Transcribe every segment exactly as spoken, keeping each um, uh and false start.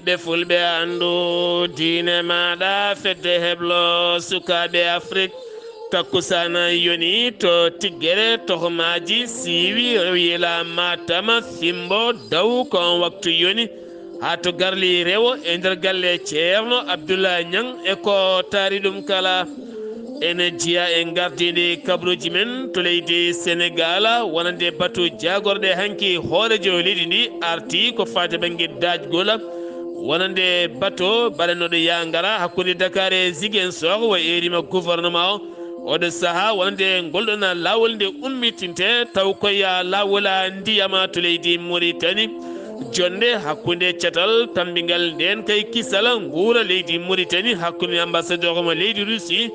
Ɓe fulɓe anndu diine maaɗa, fedde heblo sukaaɓe Afrik. Takkusaan yoni to Tiggere, tohomaaji siiwi, wiyela Matam, Fimbo, Daw, ko on waktu yoni. Haa to Garli Rewo e nder galle Ceerno Abdoulaye Niang e ko taari ɗum kala. Ene jeyaa e ngardiindi kabaruuji men to leydi Senegaal, wonande batu jaagorɗe hanki hooreejo leydi ndi arti ko faati bannge daajgol, wonande bato baɗanooɗo yaangara hakkunde Dakar e Ziguinchor, o eerima gouvernement o. Oɗo sahaa wonande ngol ɗon laawol nde ummitinte taw ko ya laawol ndiyam to leydi Mauritanie. Jonnde hakkunde catal tammbingal ndeen kay kisal nguura leydi Mauritanie hakkunde ambassadeur mo leydi Russie.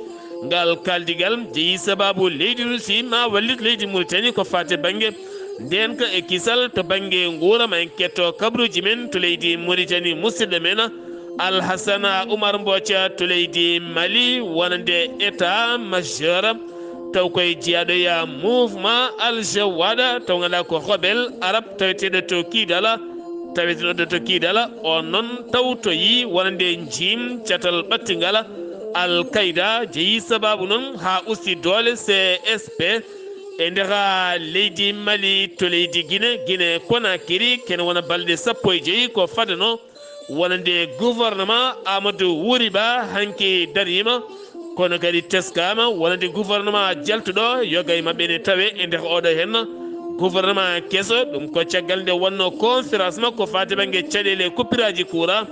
Ngal kaaldigal jeyi sababu leydi Russie ma wallit leydi Mauritanie ko faati bannge ndeenka e kisal to bannge nguura. Ma en ketto kabaruuji men to leydi Mauritanie, musidɗo men Alhassana Oumar Mbodj to leydi Mali wonande état majeur, taw koye jeyaaɗo e mouvement Al Jawada, taw ngannduɗaa ko rebelle arabe taweteeɗo to Kidala, taweteeɗo to Kidala, on noon tawtoyi wonande njiim catal ɓattingal Al Qaida, jeyi sababu noon haa usti doole C S P e nder leydi Mali to leydi Guinée, Guinée Conakry, kene wona balɗe sappo e joyi ko fadano wonande gouvernement Amadou Wuri Ba hanki dariima, kono kadi teskaama wonande gouvernement jaltuɗo yoga e maɓɓe ne tawe e nder oɗo henna. Gouvernement keso, ɗum ko caggal nde wonno conférence makko faati bannge caɗeele coupuraji courant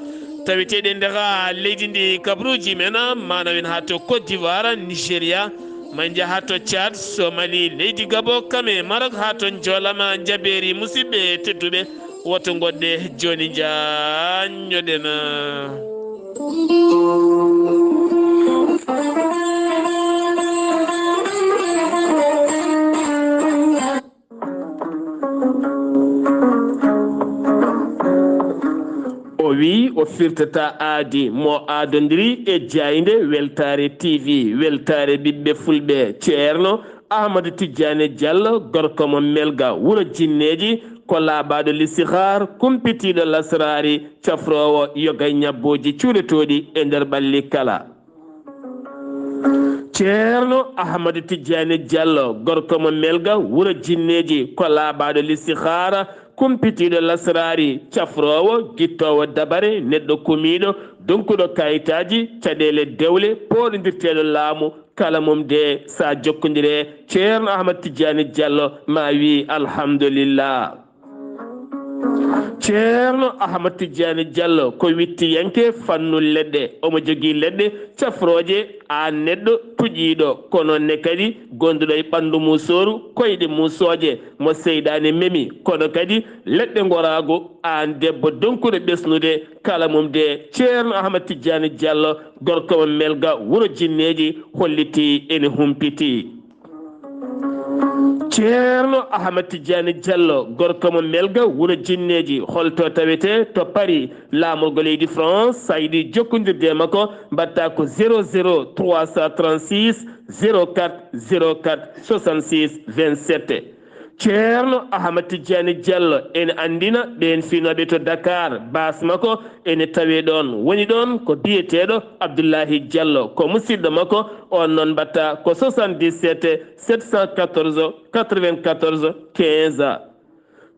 taweteeɗe e nder leydi ndi kabaruuji men, maanaam en haa to Côte d'Ivoire, Nigeria, ma en njaha to Tchad, Somalie, leydi Gabon, kam e Maroc, haa to Njoolama Njabeeri. Musidɓe tedduɓe, woto ngoɗɗe jooni njaanjoɗen. O wiyi o firtata aadi mo aadondiri e jaaynde Weltaare T V, Weltaare ɓiɓɓe fulɓe. Ceerno Ahmadu Tijjaani Jallo, gorko mo Melga, wuro Jinneeji, ko laaɓaaɗo listixaar, kumpitiiɗo lasraari, cafroowo yoga e ñabbooji cuuɗotooɗi e nder ɓalli kala. Ceerno Ahmadu Tijjaani Jallo, gorko mo Melga, wuro Jinneeji, ko laaɓaaɗo listixaara, kumpitiiɗo lasraari, cafroowo, gittoowo dabare, neɗɗo kumiiɗo, donkuɗo kayitaaji, caɗeele dewle, pooɗondirteeɗo laamu, kala mum de sa jokkondire Ceerno Ahmad Tijjaani Jallo ma wi alhamdulillah. Ceerno Ahmad Tijjaani Jallo ko wittiyanke fannu leɗɗe. Omo jogii leɗɗe cafrooje, aan neɗɗo tuƴiiɗo, ko noon ne kadi gonduɗo e ɓanndu musooru, koyɗe musooje, mo seyɗaane memi, kono kadi leɗɗe ngoraagu, aan debbo donkuɗo ɓesnude, kala mum de Ceerno Ahmad Tijjaani Jallo, gorko mo Melga, wuro Jinneeji, hollitii ene humpiti. Ceerno Ahmad Tijjaani Jallo, gorko mo Melga, wuro Jinneeji, holto tawetee? To Paris, laamorgo leydi France, sa yiɗi jokkondirde e makko, mbaɗta ko zéro zéro trois cent trente-six zéro quatre zéro quatre soixante-six vingt-sept. Ceerno Ahmad Tijjaani Jallo ene anndina ɓeen finooɓe to Dakar, baas makko ene tawee ɗoon. Woni ɗoon ko biyeteeɗo Abdullahi Jallo, ko musidɗo makko, oon noon mbaɗta ko soixante-dix-sept sept cent quatorze quatre-vingt-quatorze quinze.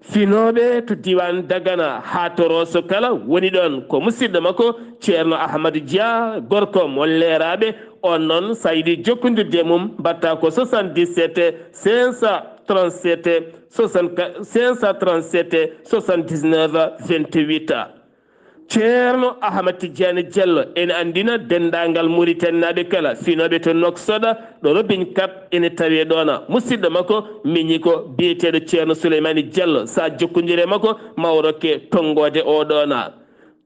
Finooɓe to diiwaan Dagana haa to Rooso kala, woni ɗoon ko musidɗo makko Ceerno Ahmadu Dia, gorko mo Leeraaɓe, oon noon sa yiɗi jokkondirde e mum mbaɗta ko soixante-dix-sept cinq cent trente-sept soixante-quatre, cinq cent trente-sept soixante-dix-neuf vingt-huit. Ceerno Ahmad Tijjaani Jallo ene anndina denndaangal Muritaninaaɓe kala, finooɓe to Nouakchott, ɗo Robin Cap ene tawee ɗoona. Musidɗo makko miñi ko biyeteeɗo Ceerno Suleymaani Jallo, sa jokkondire e makko ma o rokke tonngoode o ɗoona.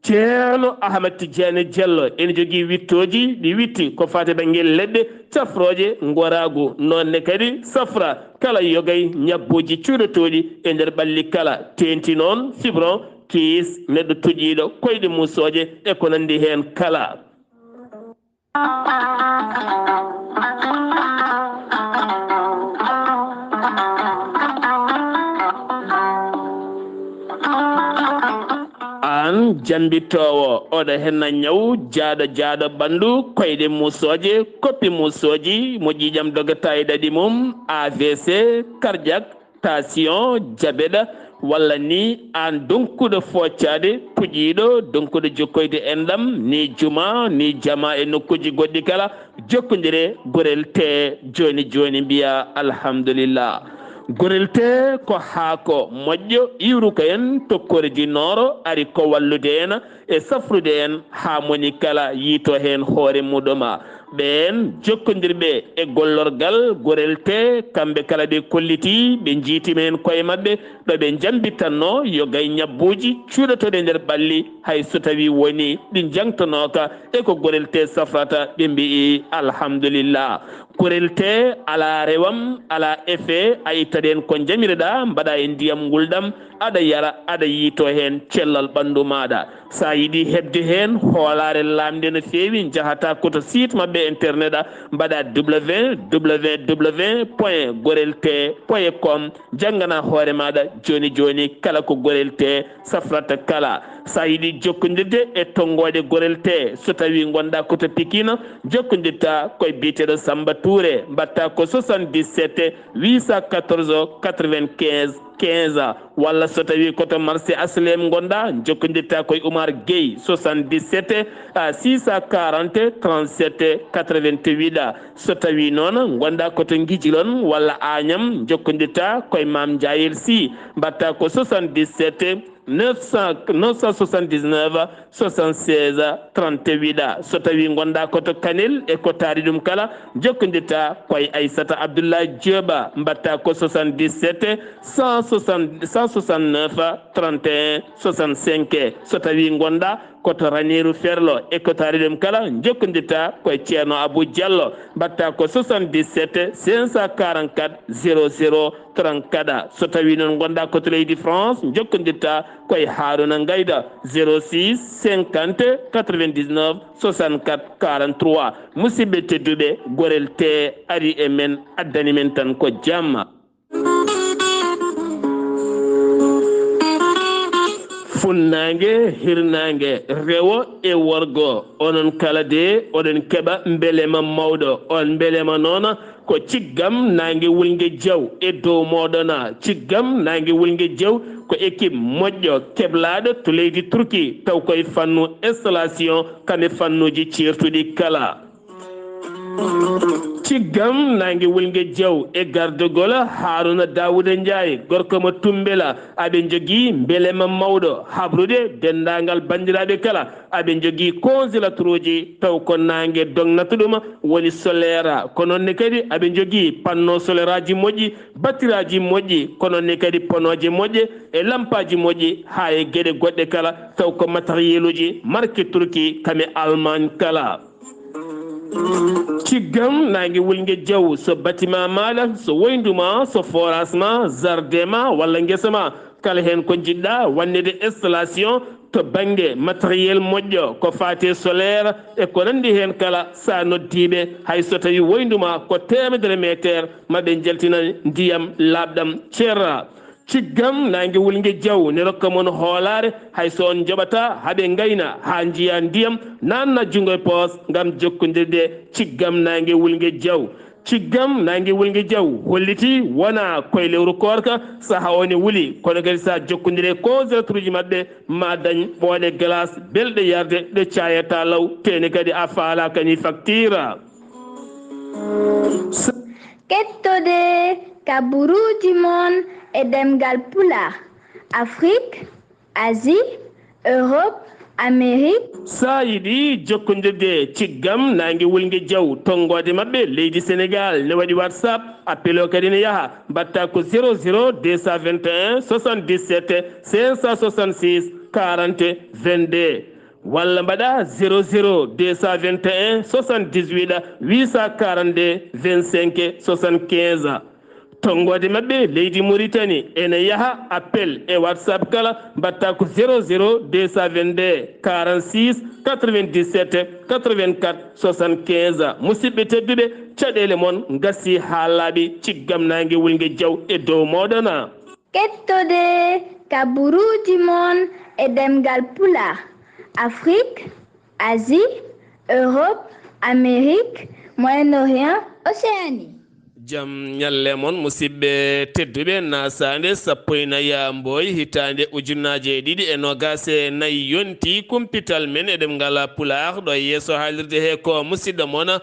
Ceerno Ahmad Tijjaani Jallo ene jogii wittooji ɗi witti ko faati bannge leɗɗe cafrooje, ngoraagu, noon ne kadi safra, kala yogay ñabbooji cuuɗotooɗi e nder ɓalli kala, teeŋti noon fibron, kiis, neɗɗo tuƴiiɗo, koyɗe muusooje e ko nanndi heen kala. Aan Jambittoowo oɗo henna ñaw jaaɗo jaaɗo ɓanndu, koyɗe muusooje, koppi muusooji, mo ƴiiƴam dogata e ɗaɗi mum, A V C, cardiaque, tension, diabète, walla ni aan donkuɗo foccaade, puƴiiɗo, donkuɗo jokkoyde enɗam, ni juma, ni jama e nokkuuji goɗɗi kala, jokkondire Gorel Tee jooni jooni, mbiya alhamdulillah. Gorel Tee ko haako moƴƴo, iwruko en tokkoreji nooro, ari ko wallude en e safrude en haa moni kala yiito heen hoore muɗuma. Ɓeen jokkondirɓe e gollorgal Gorel Tee, kamɓe kala ɓe kollitii, ɓe njiytima heen koye maɓɓe, ɗo ɓe njambitanno yo gay ñabbuuji cuuɗotooɗi e nder ɓalli, hay so tawii wonii ɗi njangtonooka e ko Gorel Tee safrata, ɓe mbiyi alhamdulillah. Gorel Tee alaa rewam, alaa effet, a ittat heen ko njamiroɗaa, mbaɗaa e ndiyam ngulɗam, aɗa yara, aɗa yiito heen cellal ɓanndu maaɗa. So a yiɗi heɓde heen hoolaare laamnde no feewi, njahata ko to site maɓɓe internet, a mbaɗa W W W point gorel tee point com, janngana hoore maaɗa jooni jooni kala ko Gorel Tee safrata kala. So a yiɗi jokkondirde e tonngooɗe Gorel Tee, so tawii ngonɗaa ko to Pikine, jokkondirta koye biyeteeɗo Samba Touré, mbaɗta ko soixante-dix-sept huit cent quatorze quatre-vingt-quinze quinze, walla so tawii ko to marché H L M ngonɗaa, jokkondirta koye Oumar Gueye, soixante-dix-sept six cent quarante trente-sept quatre-vingt-huit. So tawii noon ngonɗaa ko to Ngijilon walla Agnam, jokkondirta koye Maam Njaayel Sy, mbaɗta ko soixante-dix-sept neuf cent, neuf cent soixante-dix-neuf soixante-seize trente-huit. So tawii ngonɗaa ko to Kanel e ko taari ɗum kala, jokkondirta koye Aissata Abdoulaye Diop, mbaɗta ko soixante-dix-sept cent soixante, cent soixante-neuf trente et un soixante-cinq. So tawii ngonɗaa ko to Raneeru Ferlo e ko taari ɗum kala, jokkondirta koye Ceerno Abou Diallo, mbaɗta ko soixante-dix-sept cinq cent quarante-quatre zéro zéro trente-quatre. So tawii noon ngonɗaa ko to leydi France, jokkondirta koye Haaruna Ngayda, zéro six cinquante quatre-vingt-dix-neuf soixante-quatre quarante-trois. Musidɓe tedduɓe, Gorel Tee ari e men, addani men tan ko jamma. Funnaange, hirnaange, rewo e worgo, onon kala de oɗon keɓa mbelema mawɗo. On mbelema noon ko ciggam naange wulnge jaw e dow mooɗon. Ciggam naange wulnge jaw ko équipe moƴƴo keblaaɗo to leydi Turki, taw koye fannu installation, kam e fannuuji ceertuɗi kala. Ciggam naange wulnge jaw e gardogol Haaruna Daawuda Njaay, gorko mo Tumbela, aɓe njogii mbelema mawɗo habrude denndaangal banndiraaɓe kala. Aɓe njogii congélateur uji, taw ko naange dognata ɗum, woni solaire. Ko noon ne kadi aɓe njogii panneau solaire aji moƴƴi, battiraaji moƴƴi, ko noon ne kadi ponooje moƴƴe e lampaaji moƴƴi, haa e geɗe goɗɗe kala, taw ko matériel uji marque Turki, kam e Allemagne kala. Ciggam naange wulnge jaw, so bâtiment maaɗa, so woyndu ma, so forage ma, jardin ma, walla ngesa ma, kala heen ko njiɗɗa wannede installation to bannge matériel moƴƴo, ko faati e solaire e ko nanndi heen kala, so a noddiiɓe, hay so tawii woyndu ma ko teemedere meeteer, ma ɓe njaltinan ndiyam laaɓɗam ceerra. Ciggam naange wulnge jaw ne rokka mon hoolaare, hay so on njoɓata haɓe ngayna haa njiya ndiyam, naanna junngo e poos ngam jokkondirde. Ciggam naange wulnge jaw. Ciggam naange wulnge jaw hollitii wonaa koye lewru koorka, saha o ne wuli, kono kadi so a jokkondire e congélateur uji maɓɓe, ma dañ ɓooɗe glace belɗe yarde, ɗe caayataa law, tee ne kadi a faalaaka ni facture. Kettode kaburuuji mon e ɗemngal Pulaar, Afrique, Asie, Europe, Amérique. So a yiɗi jokkondirde e Ciggam Naange Wulnge Jaw, tonngoode maɓɓe leydi Senegaal ne waɗi WhatsApp, appel o kadi ne yaha, mbaɗta ko zéro zéro deux cent vingt et un soixante-dix-sept cinq cent soixante-six quarante vingt-deux. Walla mbaɗa zéro zéro deux cent vingt et un soixante-dix-huit huit cent quarante-deux vingt-cinq soixante-quinze. Tonngoode maɓɓe leydi Muritani ene yaha appel e WhatsApp kala, mbaɗta ko zéro zéro deux cent vingt-deux quarante-six quatre-vingt-dix-sept quatre-vingt-quatre soixante-quinze. Musidɓe tedduɓe, caɗeele mon ngasii haa laaɓi, Ciggam Naange Wulnge Jaw e dow mooɗon. Kettode kaburuuji mon e ɗemngal Pulaar, Afrique, Asie, Europe, Amérique, Moyen-Orient, Océanie. Jam ñalle mon, musidɓe tedduɓe, nasaande sappo e nayi mboy hitaande ujunnaaje ɗiɗi e noogaas e nayi yonti. Kumpital men e ɗemngal Pulaar ɗo yeeso haalirde he ko musidɗo mon,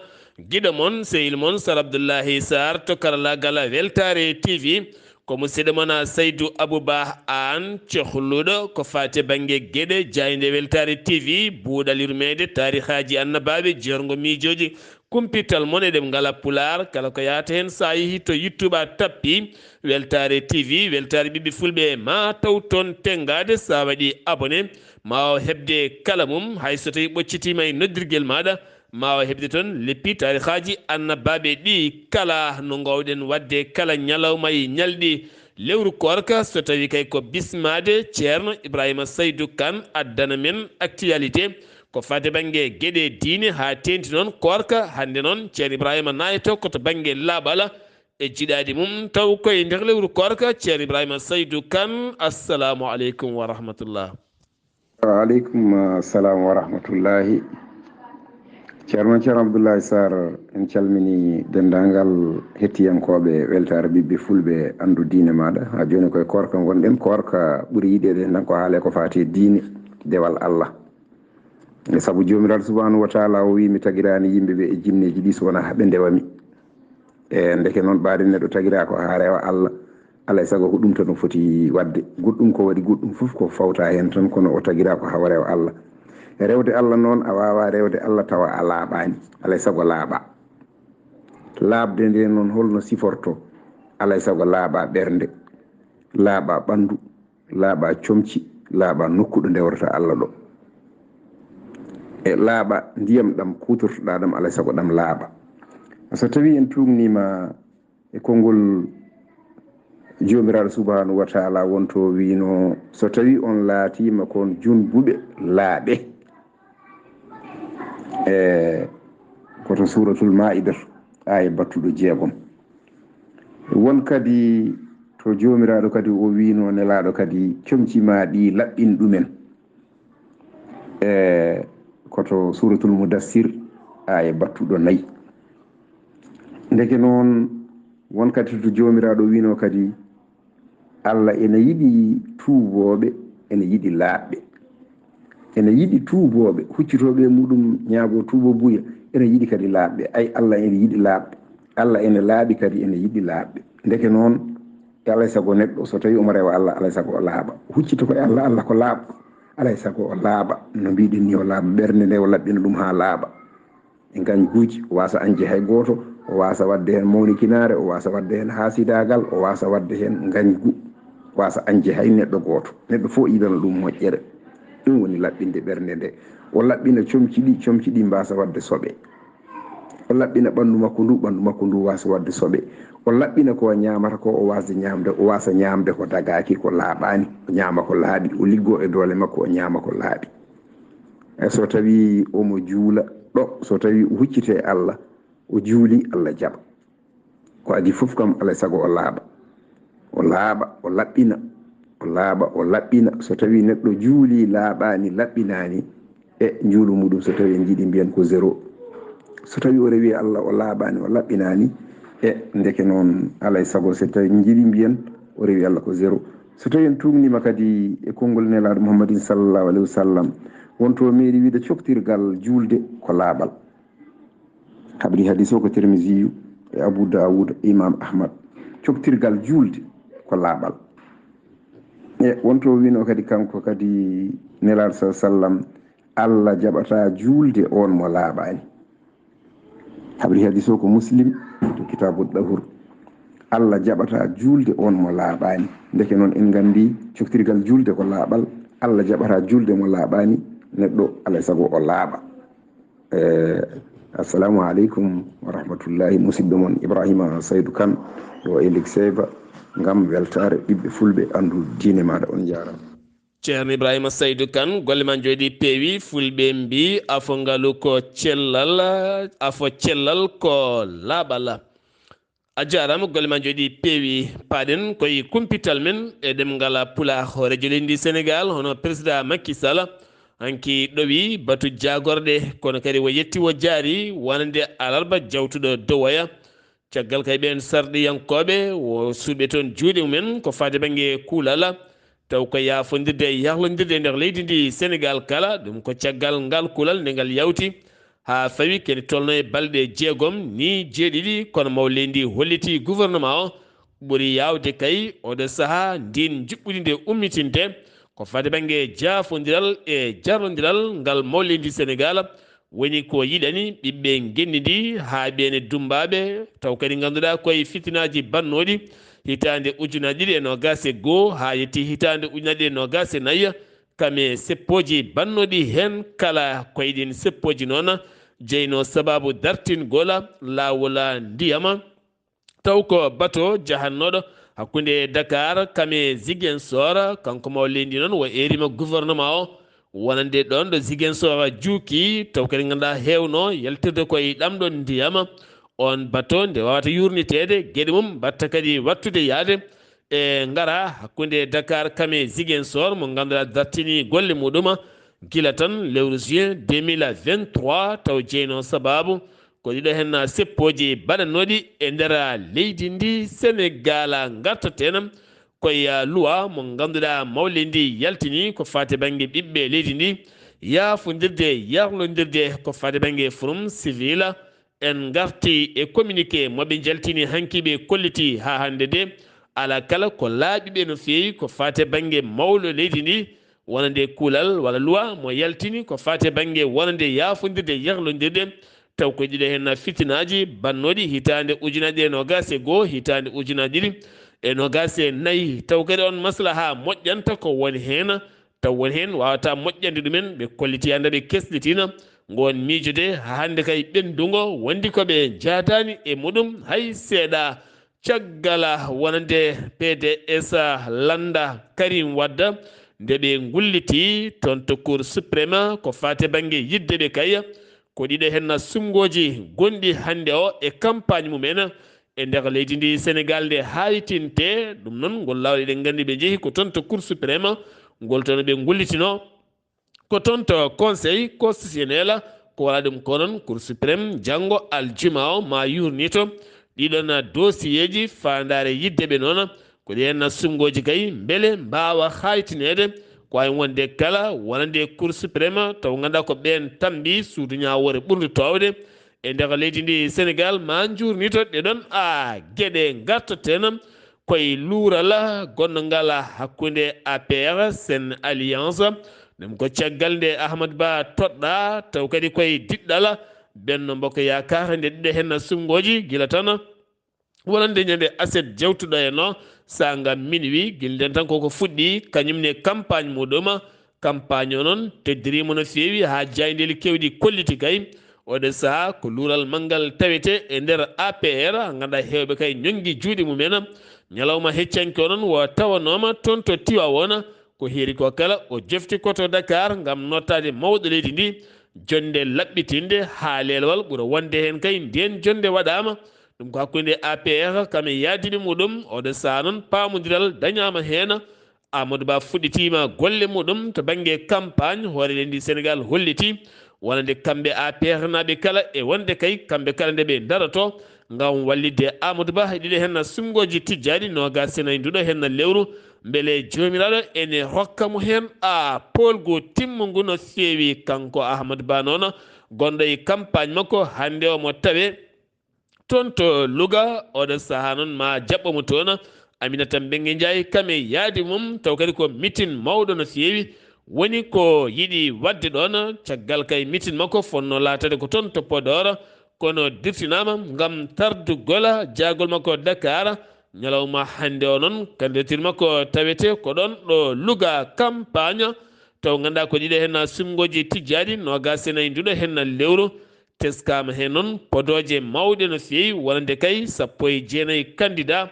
giɗo mon, sehil mon, Sar Abdullahi Sar to karalaagal Weltaare T V. Ko musidɗo mon Saydu Abuba Aan, cohluɗo ko faati bannge geɗe jaaynde Weltaare T V, buuɗal yurmeende, taarihaaji annabaaɓe, jeerngo miijooji, kumpital mon e ɗemngal Pulaar. Kala ko yahata heen, so a yehii to YouTube, a tappi Weltaare T V, Weltaare Ɓiɓɓe Fulɓe, ma taw toon tenngaade. So a waɗii abonné, ma waaw heɓde kala mum, hay so tawii ɓoccitiima e noddirgel maaɗa, ma waaw heɓde toon leppi taarihaaji annabaaɓe ɗi kala no ngoowɗen waɗde kala ñalawma e ñalɗi lewru koorka. So tawii kay ko bismaade, Ceerno Ibrahima Saydu Kan addana men actualité ko faati bannge geɗe diine, haa teeŋti noon koorka. Hannde noon, Ceerno Ibrahima naayato ko to bannge laaɓal e jiiɗaade mum, taw koye nder lewru koorka. Ceerno Ibrahima Saydu Kan, assalamu aleykum wa rahmatullah. Wa aleykum, ah, salaam wa rahmatullahi. Ceerno, Ceerno Abdullahi Sarr, en calmini denndaangal hettiyankooɓe Weltaare Ɓiɓɓe Fulɓe, Anndu Diine Maaɗa. Haa jooni koye koorka ngonɗen, koorka ɓuri yiɗeede, nan ko haale ko faati e diine, dewal Allah. E sabu Joomiraaɗo Subhaanahu wa Taala o wiyi, "Mi tagiraani yimɓe ɓe e jinneeji ɗi so wonaa haa ɓe ndewa mi." E ndeke noon, ɓaade neɗɗo tagiraa ko haa rewa Allah, alaa e sago ko ɗum tan o foti waɗde. Goɗɗum ko waɗi goɗɗum fof ko fawta heen tan, kono o tagiraa ko haa o rewa Allah. Rewde Allah noon, a waawaa rewde Allah tawa a laaɓaani, alaa e sago laaɓaa. Laaɓde nde noon, holno siforto? Alaa e sago laaɓaa ɓernde, laaɓaa ɓanndu, laaɓaa comci, laaɓaa nokku ɗo ndewrata Allah ɗo. E laaɓa ndiyam ɗam kuutortoɗaa ɗam, alaa e sago ɗam laaɓa. So tawii en tuugniima e konngol Joomiraaɗo Subhaanahu wa Taala, wonto wiino, "So tawii on laatiima kon junbuɓe, laaɓe." E ko to Suuratul Maa'ida, aaya battuɗo jeegom. Won kadi to Joomiraaɗo kadi o wiino Nelaaɗo kadi, "Comci maa ɗi, laɓɓin ɗumen." E ko to Suuratul Mudassir, aaya battuɗo nayi. Ndeke noon, won kadi to Joomiraaɗo wiino kadi, Allah ene yiɗi tuubooɓe, ene yiɗi laaɓɓe. Ene yiɗi tuubooɓe, huccitooɓe e muɗum, ñaagoo tuuba buya, ene yiɗi kadi laaɓɓe. Ay, Allah ene yiɗi laaɓɓe. Allah ene laaɓi kadi ene yiɗi laaɓɓe. Ndeke noon, alaa e sago neɗɗo, so tawii omo rewa Allah, alaa e sago o laaɓa. Huccita ko e Allah, Allah ko laaɓɗo. Alaa e sago o laaɓa. No mbiɗen ni, o laaɓa ɓernde nde, o laɓɓina ɗum haa laaɓa. E ngañguuji, o waasa añde hay gooto, o waasa waɗde heen mawnikinaare, o waasa waɗde heen haasidaagal, o waasa waɗde heen ngañgu, waasa añde hay neɗɗo gooto. Neɗɗo fof yiɗana ɗum moƴƴere. Ɗum woni laɓɓinde ɓernde nde. O laɓɓina comci ɗi, comci ɗi mbaasa waɗde soɓe. O laɓɓina ɓanndu makko ndu, ɓanndu makko ndu waasa waɗde soɓe. O laɓɓina ko o ñaamata ko, o waasde ñaamde, o waasa ñaamde ko dagaaki, ko laaɓaani. O ñaama ko laaɓi, o liggoo e doole makko, o ñaama ko laaɓi. E so tawii omo juula ɗo, so tawii o huccitee e Allah, o juuli, Allah jaɓa. Ko adii fof kam, alaa e sago o laaɓa. O laaɓa, o laɓɓina, o laaɓa, o laɓɓina. So tawii neɗɗo juulii, laaɓaani, laɓɓinaani, e njuulu muɗum, so tawii en njiɗi mbiyen ko zéro. So tawii o rewii Allah, o laaɓaani, o laɓɓinaani, e ndeke noon, alaa e sago, so tawii en njiɗi mbiyen o rewii Allah ko zéro. So tawii en tuugniima kadi e konngol Nelaaɗo Muhammadin sallallahu alaihi wasallam, wonto meeɗi wiide coktirgal juulde ko laaɓal. Habri hadis o ko Tirmisiyu e Abu Dawud e Imam Ahmad. Coktirgal juulde ko laaɓal. E wonto wiino kadi kanko kadi Nelaaɗo sallallahu alaihi wasallam, Allah jaɓata juulde on mo laaɓaani. Habri hadis o ko Muslim to Kitabu Dahur. Allah jaɓata juulde on mo laaɓaani. Ndeke noon en nganndi coktirgal juulde ko laaɓal. Allah jaɓata juulde mo laaɓaani, neɗɗo alaa e sago o laaɓa. Eh, assalamu aleykum wa rahmatullahi, musidɗo mon Ibrahima Saydu Kan ɗo e Likseyba ngam weltaare ɓiɓɓe fulɓe anndu diine maaɗa. On njaarama. Ceerno Ibrahima Saydu Kan, golle ma jooɗi peewi. Fulɓe mbi afo ngalu ko cellal, afo cellal ko laaɓal. A jaaraama, golle ma jooɗi peewi. Paaɗen koye kumpital men e ɗemngal Pulaar. Hooreejo leydi ndi Senegaal, hono Président Macky Sall, Hanki ɗowi batu jaagorɗe, kono kadi o yetti o jaari wonande alarba jawtuɗo dowoya. Caggal kay ɓeen sarɗiyankooɓe, o suuɓe toon juuɗe mumen ko faade bannge kuulal, taw ko yaafondirde e yahlondirde e nder leydi ndi Senegaal kala. Ɗum ko caggal ngal kuulal nde ngal yawti haa fawi kene tolno e balɗe jeegom ni jeeɗiɗi, kono maw leydi ndi holliti gouvernement o ɓuri yaawde kay oɗo sahaa ndin njuɓɓudi nde ummitinte ko faade bannge jaafondiral e jarlondiral ngal maw leydi Senegaal. Woni ko yiɗani ɓiɓɓe ngenndi ndi haa ɓeene dummbaaɓe, taw kadi ngannduɗaa koye fitinaaji bannooɗi hitaande ujunaaji ɗiɗi e noogaas e goo haa yetti hitaande ujunaaji ɗiɗi e noogaas e nayi, kame seppooji bannooɗi heen kala. Koye ɗin seppooji noon jeyno sabaabu dartingol laawol ndiyam, taw ko bato jahannooɗo hakkunde Dakar kame Ziguinchor. Kanko maw leydi noon o eerima gouvernement o wonande ɗoon ɗo Ziguinchor juuki, taw kadi ngannduɗaa heewno yaltirde koye ɗam ɗon ndiyam. On bato nde wawata yurniteede, geɗe mum mbatta kadi wattude yaade e ngara hakkunde Dakar kame Ziguinchor, mo ngannduɗaa dartini golle muɗum gila tan lewru juin deux mille vingt-trois, taw jeyno sabaabu ko ɗiɗo heen seppooji baɗannooɗi e nder leydi ndi Senegaal. Ngartaten koye luwa mo ngannduɗaa maw leydi ndi yaltini ko faate bannge ɓiɓɓe leydi ndi, yaafondirde, yarlondirde ko faate bannge forum civil. En ngarti e communiqué mo ɓe njaltini hanki ɓe kolliti haa hannde de, alaa kala ko laaɓi ɓe no feewi ko faate bannge mawɗo leydi ndi, wonande kuulal walla luwa mo yaltini ko faate bannge wonande yaafondirde, yarlondirde, taw ko ɗiɗo heen fitinaaji bannooɗi hitaande ujunaaji ɗiɗi e noogaas e goo, hitaande ujunaaji ɗiɗi e noogaas e nayi. Taw kadi on maslaha moƴƴanta ko woni heen, taw woni heen wawata moƴƴande ɗumen, ɓe kolliti hannde ɓe keslitina ngoon miijude haa hannde kay ɓenndugo wondi ko ɓe njaadaani e muɗum hay seeɗa. Caggal wonande P D S lannda Karim Wade, nde ɓe ngulliti toon to Cour suprême ko faate bannge yidde ɓe kay, ko ɗiɗo heen suɓngooji gonɗi hannde o e campagne mumen e nder leydi ndi Senegaal nde haaytinte. Ɗum noon ngol laawol eɗen nganndi ɓe njehi ko toon to Cour suprême, ngol toon ɓe ngullitino. Ko toon to Conseil constitutionnel, ko wala ɗum ko noon Cour suprême, janngo aljuma o ma yurnito ɗiɗon dossier ji faandaare yidde ɓe noon. Ko ɗi heen suɓngooji kay mbele mbaawa haaytineede ko waawi wonde kala wonande Cour suprême, taw ngannduɗaa ko ɓeen tambi suudu ñaawoore ɓurndu toowde e nder leydi ndi Senegaal. Ma njuurnito ɗe ɗon a geɗe ngartaten koye luural gonngal hakkunde A P R Sen Alliance. Ɗum ko caggal nde Ahmad Ba toɗɗa, taw kadi koye diɗɗal Benno Mbokk Yaakaar nde ɗiɗo heen suɓngooji gila tan wonande ñande aset jawtuɗo e no saanga minuit, gila nden tan koko fuɗɗi kañum ne campagne muɗum. Campagne o noon teddiriima no feewi haa jaayndeeli keewɗi kolliti kay. Oɗo sahaa ko luural manngal tawete e nder A P R, ngannduɗaa heewɓe kay ñonngi juuɗe mumen. Ñalawma heccanke o noon wo tawanooma toon to Tiwaawoon, ko heeri ko kala o jofti ko to Dakar ngam nottaade mawɗo leydi ndi, jonnde laɓɓitinde haa leelewal ɓura wonde heen kay. Ndeen jonnde waɗaama, ɗum ko hakkunde A P R kam e yaadiiɓe muɗum. Oɗo sahaa noon paamondiral dañaama heen. Amadou Ba fuɗɗitiima golle muɗum to bannge campagne. Hoore leydi Senegaal holliti wonande kamɓe A P R naaɓe kala e wonde kay kamɓe kala nde ɓe ndaroto ngam wallitde Amadou Ba e ɗiɗo heen suɓngooji tijjaaɗi noogaas e nayi nduɗo heen lewru, mbele Joomiraaɗo ene hokka mo heen a poolgu timmungu no feewi. Kanko Amadou Ba noon, gonɗo e campagne makko hannde o mo tawe toon to Louga, oɗo sahaa noon ma jaɓɓo mo toon. Aminata Mbengue Ndiaye kam e yaadi mum, taw kadi ko mitin mawɗo no feewi woni ko yiɗi waɗde ɗoon. Caggal kay mitin makko fotnoo laataade ko toon to Podor, kono dirtinaama ngam tardugol jaagol makko Dakar. Ñalawma hannde o noon, candidature makko tawete ko ɗoon ɗo Louga campagne. Taw ngannduɗaa ko ɗiɗo heen suɓngooji tijjaaɗi, noogaas e nayi nduɗo heen lewru. Teskaama heen noon podooje mawɗe no feewi, wonande kay sappo e jeenayi candidat.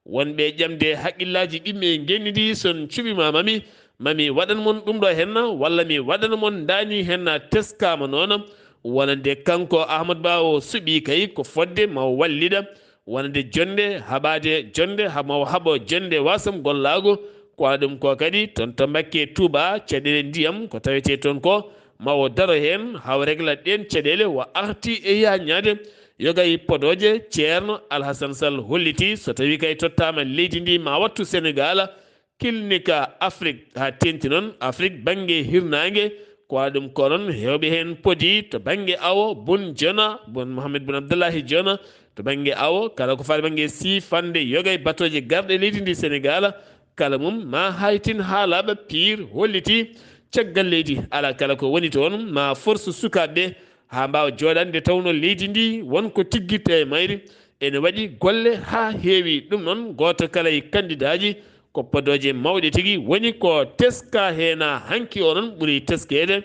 Wonɓe ƴamde haqqillaaji ɓiɓɓe ngenndi ndi, so on cuɓiima ma mi, ma mi waɗan mon ɗum ɗo heen, walla mi waɗan mon ndaani heen, teskaama noon. Wonande kanko Amadou Ba o suɓii kay ko fodde ma o wallida. Wonande jonnde, haɓaade jonnde, ha ma o haɓo jonnde wasam gollaago, Ko waɗa ɗum ko kadi toon to Mbakke Tuuba, caɗeele ndiyam ko tawetee toon ko, ma o daro heen haa o regla ɗeen caɗeele, wa arti e yaaññaade yoga e podooje. Ceerno Alhasan Sall holliti so tawii kay tottaama leydi ndi ma wattu Senegaal, kilnika Afrik haa teeŋti noon Afrik bannge hirnaange. Ko waɗa ɗum ko noon heewɓe heen podi to bannge awo Bun Jona, Bun Mohamed Bun Abdullahi Jona, to bannge awo kala ko faati bannge siifande yoga e batooje garɗe leydi ndi Senegaal, kala mum ma haytin haa laaɓa piir, holliti caggal leydi alaa kala ko woni toon, ma force sukaaɓe ɓe haa mbaawa jooɗaade nde tawnoo leydi ndi won ko tiggirta e mayri. Ene waɗi golle haa heewi. Ɗum noon gooto kala e kandidaaji ko podooje mawɗe tigi woni ko teska heen. Hanki o noon ɓuri teskeede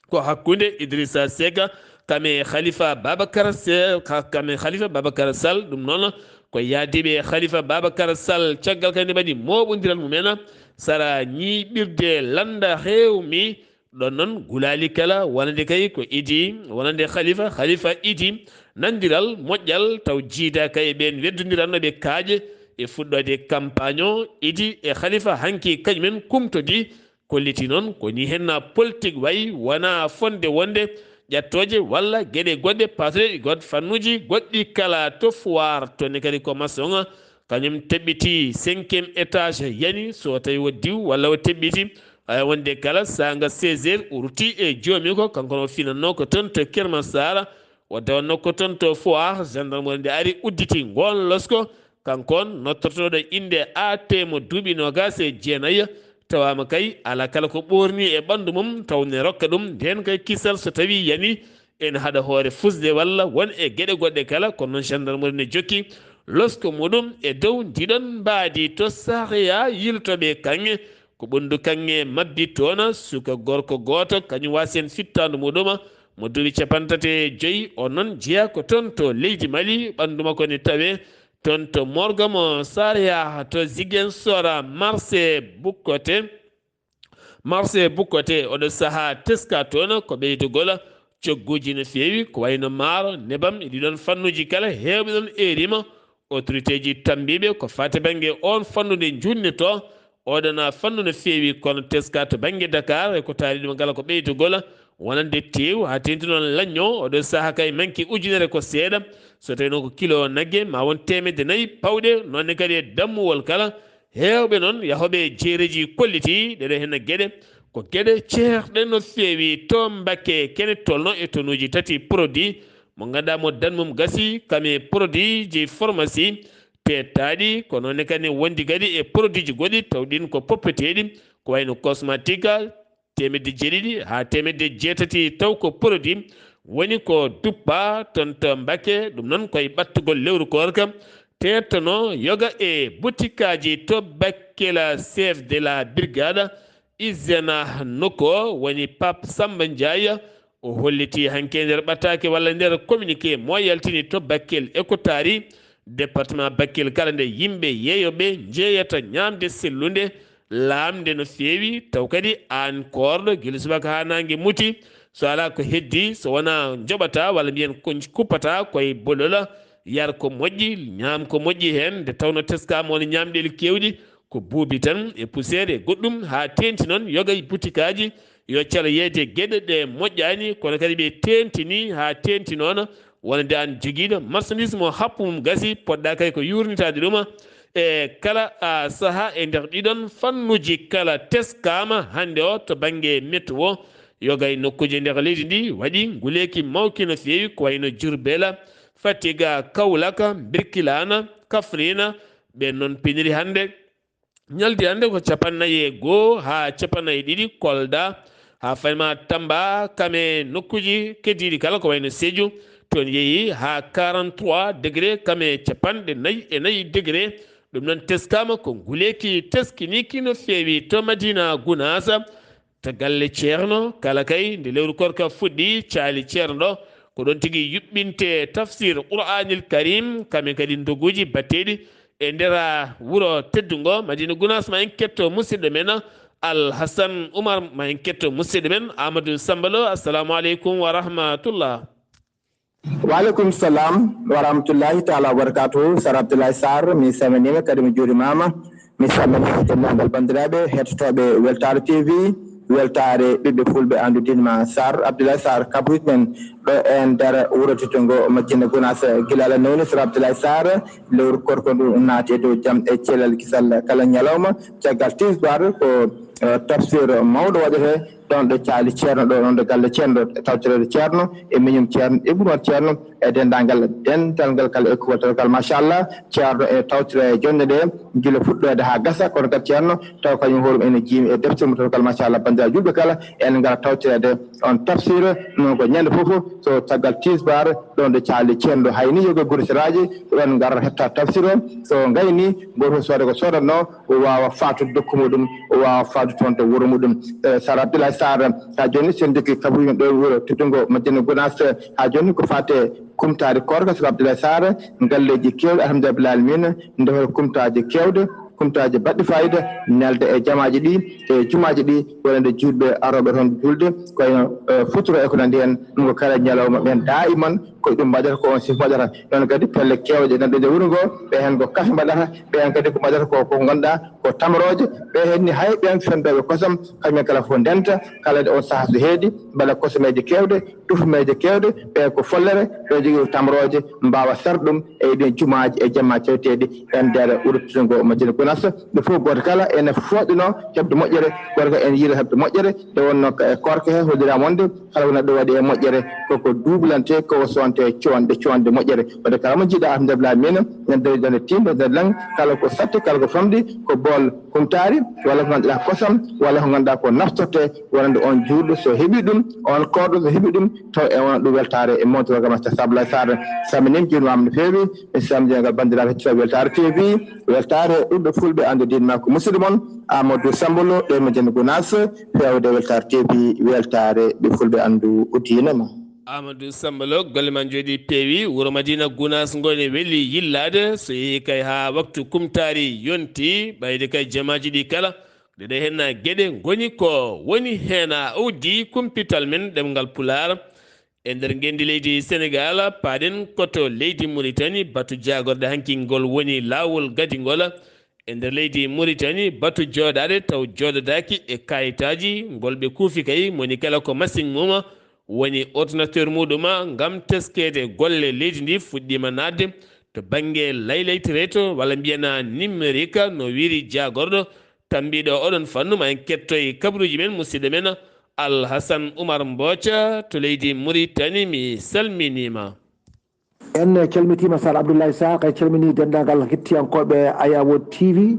ko hakkunde Idrissa Seck kam e Khalifa Babacar Se-, ka-, kam e Khalifa Babacar Sall. Ɗum noon ko yaadiiɓe e Khalifa Babacar Sall, caggal kadi nde mbaɗi mooɓondiral mumen sara ñiiɓirde lannda heew mi. Ɗoon noon gulaali kala wonande kay ko Idi, wonande Khalifa, Khalifa Idi, nanndiral moƴƴal taw jiida kay e ɓeen weddondirannooɓe kaaƴe e fuɗɗoode campagne o. Idi e Khalifa hanki kañumen kumtodi. Kolliti noon ko ni henna politique wayi, wonaa fotde wonde ƴattooje walla geɗe goɗɗe, patriote goɗ-, fannuuji goɗɗi kala to foire, toon ne kadi ko maçon, kañum teɓɓiti cinquième étage yani, so tawi o diw walla o teɓɓiti, ay wonde kala saanga seize heures o rutti e joomi ko, kanko no finannoo ko toon to Kermassar, o dawannoo ko toon to foire, gendarmerie nde ari udditi ngoon losko, kanko on nottortooɗo innde A T mo duuɓi noogaas e jeenayi, tawaama kay alaa kala ko ɓoornii e ɓanndu mum, taw ne rokka ɗum ndeen kay kisal so tawii yani ene haɗa hoore fusde walla won e geɗe goɗɗe kala. Kono noon gendarmerie ne jokki losko muɗum e dow ndiɗon mbaadi to Sahya yiltooɓe kaŋŋe. Ko ɓunndu kaŋŋe mabbi toon, suka gorko gooto, kañum waasi heen fittaandu muɗum, mo duuɓi capanɗe tati e joy. O noon jeyaa ko toon to leydi Mali, ɓanndu makko ne tawee toon to morgue mo Sahya to Ziguinchor, marché Bukkote. Marché Bukkote, oɗo sahaa teska toon ko ɓeydugol cogguuji no feewi, ko wayno maaro, nebam, e ɗiɗon fannuuji kala heewɓe ɗon eerima. Autorité ji tammbiiɓe ko faati bannge oon fannu nde njuutnetoo. Oɗon fannu no feewi, kono teska to bannge Dakar e ko taari ɗum kala ko ɓeydugol wonande teew, haa teeŋti noon lañño. Oɗo sahaa kay manki ujunere ko seeɗa, so tawii noon ko kilo nagge ma won teemedde nayi pawɗe, noon ne kadi e dammuwol kala. Heewɓe noon yahooɓe e jeereeji kolliti ɗeɗo heen geɗe ko geɗe ceerɗe no feewi. To Mbakke kene tolno e tonuuji tati produit mo ngannduɗaa mo dan mum gasi, kam e produit ji pharmacie teettaaɗi, ko noon ne kadi wondi kadi e produit ji goɗɗi taw ɗin ko poppeteeɗi, ko wayno cosmétique, teemedde jeeɗiɗi haa teemedde jeetati taw ko produit woni ko duppa toon to Mbakke. Ɗum noon ko e ɓattugol lewru koorka teettono yoga e butikaaji to Bakkela. Chef de la brigade hygiène nokku o woni Pape Samba Ndiaye. O holliti hanki e nder ɓataake walla nder communiqué mo yaltini to Bakkel e ko taari département Bakkel kala nde yimɓe yeeyooɓe njeeyata ñaamde sellunde, laamnde no feewi, taw kadi aan koorɗo gila subaka haa naange muti, so alaa ko heddii, so wonaa njoɓataa walla mbiyen ko kuppataa ko e bolola, yar ko moƴƴi, ñaam ko moƴƴi heen, nde tawnoo teskaama won ñaamɗeeli keewɗi, ko buubi tan e poussière e goɗɗum, haa teeŋti noon yoga e butikaaji yo calo yeeyde geɗe ɗe moƴƴaani, kono kadi ɓe teeŋtini haa teeŋti noon wonande aan jogiiɗo marchandise mo happu mum gasi, poɗɗa kay ko yuurnitaade ɗum e kala, a, sahaa e nder ɗiɗon fannuuji kala teskaama hannde o to bannge météo. Yoga e nokkuuji e nder leydi ndi waɗi nguleeki mawki no feewi, ko wayno Jurbel, Fatiga, Kaolack, Birkilana, Kaffrine, ɓe noon piniri hannde. Ñaldi hannde ko capanɗe nayi e goo haa capanɗe nayi e ɗiɗi Kolda, haa fayma Tamba, kam e nokkuuji keddiiɗi kala ko wayno Sédhiou, toon yehi haa quarante-trois degré, kam e capanɗe nayi e nayi degré. Ɗum noon teskaama ko nguleeki teskiniiki no feewi to Madina Gunaas, to galle Ceerno kala kay, nde lewru koorka fuɗɗi, caali Ceerno ɗo, ko ɗoon tigi yuɓɓinte tafsir Qur'aanil Karim, kam e kadi ndoguuji batteeɗi e nder wuro teddungo Madina Gunaas. Ma en ketto musidɗo men Al Hassan Oumar, ma en ketto musidɗo men Amadou Samba Lo. Assalamu aleykum wa rahmatullah. Wa aleykum salam wa rahmatullahi taala wa barakatuhu. Sar Abdoulaye Sarr, mi salminiima kadi mi juurimaama. Mi salmini denndaangal banndiraaɓe hettotooɓe Weltaare T V, Weltaare ɓiɓɓe Fulɓe anndude ma Sarr Abdoulaye Sarr, kaɓruujo men ɗo e nder wuro teddungo Madina Gunaas. Gila Allah newni Sarr Abdoulaye Sarr, lewru koorka ndu naati e dow jam e cellal kisal kala ñalawma. Caggal tisbaar ko, eh, tafsir mawɗo waɗetee ɗoon ɗo caali Ceerno, ɗo ɗoon ɗo galle Ceerno, ɗo tawtoreede Ceerno e miñum Ceerno Ibnu Ceerno e denndaangal dental ngal kala e kuwal ngal. Machallah, Ceerno e tawtira e jonnde ɗe gila fuɗɗoode haa gasa, kono kadi Ceerno taw kañum hoɗum ene jiimi e deftere mum taw kala. Machallah, banndiraaɓe juulɓe kala, en ngara tawtoreede on tafsir, noon ko ñande fof so caggal tisbaar ɗoon ɗo caali Ceerno, hay ni yoga gure seraaji, ko ɗoon ngarata hetta tafsir o. So ngayni, gooto fof soodata ko soodatnoo, o waawa faatude nokku muɗum, o waawa faatude toon to wuro muɗum. Eh, Sarr Abdoulaye Sarr, haa jooni, so en njokki kaɓruuji men ɗo e wuro teddungo Madina Gunaas, haa jooni ko faati e kumtaari koorka, Sarr Abdoulaye Sarr, ngalleeji keewɗi, alhamdulillahi rabbil aalamiina, ndefata kumtaaji keewɗi, kumtaaji baɗɗi faayiida, nelda e jamaaji ɗi, e jumaaji ɗi, wonande juulɓe arooɓe toon juulde, ko wayno, eh, futuro e ko nanndi heen, ɗum ko kala ñalawma ɓeen daa'iman, ko ɗum mbaɗata, ko on sif mbaɗata. Noon kadi pelle keewɗe nan ɗo e wuro ngo, ɓe heen ko kafe mbaɗata, ɓe heen kadi ko mbaɗata ko, ko ngonɗa ko tamrooje, ɓe heen ni hay ɓeen fendooɓe kosam, kañum kala fof ndenta, kala ɗo on sahaa so heedi, mbaɗa kosameeje keewɗe, tufumeeje keewɗe, ɓe ko follere, ɓe jogii tamrooje, mbaawa sarde ɗum e ɗeen jumaaji e jamma cewteeɗi e nder wuro teddungo Madina Gunaas. Ɓe fof gooto kala ene fooɗinoo heɓde moƴƴere, gooto kala ene yiɗa heɓde moƴƴere, nde wonnoo ka e koorka he holliraama wonde kala ko neɗɗo waɗi e moƴƴere, koko duublante, koko soonte coonɗe, coonɗe moƴƴere. Wadde kala mo njiɗa, alhamdulillahi, min en dawi dande timbo, dande lang, kala ko satti, kala ko famɗi, ko bool kumtaari, walla ko ngannduɗaa kosam, walla ko ngannduɗaa ko naftorte, wonande on juulɗo so heɓi ɗum, on koorɗo so heɓi ɗum, taw e wona ɗum weltaare e montirooga ma. Sarr Abdoulaye Sarr, salminiima, juurmaama no feewi, e salminde ngal banndiraaɓe hettotooɓe Weltaare T V, weltaare ɓiɓɓe Fulɓe anndu diine ma ko musidɗo mon, Amadou Samba Lo, ɗo e Madina Gunaas, feewde Weltaare T V, weltaare ɓe Fulɓe anndu diine ma. Amadou Samba Lo, golle ma njooɗi peewi, wuro Madina Gunaas ngo ne weli yillaade, so yehi kay haa waktu kumtaari yonti, ɓayde kay jamaaji ɗi kala, ɗeɗe heen geɗe ngoni ko woni heen a awdi kumpital men ɗemngal Pulaar. E nder ngenndi leydi Senegaal, paaɗen ko to leydi Muritani, batu jaagorɗe hanki ngol woni laawol gadingol. E nder leydi Muritani, batu jooɗaade taw jooɗodaaki e kaayitaaji, ngol ɓe kuufi kay, moni kala ko masiŋ mum, woni ordinateur muɗum, ngam teskeede golle leydi ndi fuɗɗiima naatde to bannge laylaytireeto, walla mbiyen numérique, no wiiri jaagorɗo tambiiɗo oɗon fannu. Ma en kettoy kabaruuji men, musidɗo men Alhasan Umar Mbooca to leydi Muritani, mi salminiima. En calmitiima Sarr Abdoulaye Sarr, kay calmini denndaangal hettiyankooɓe Ayawod T V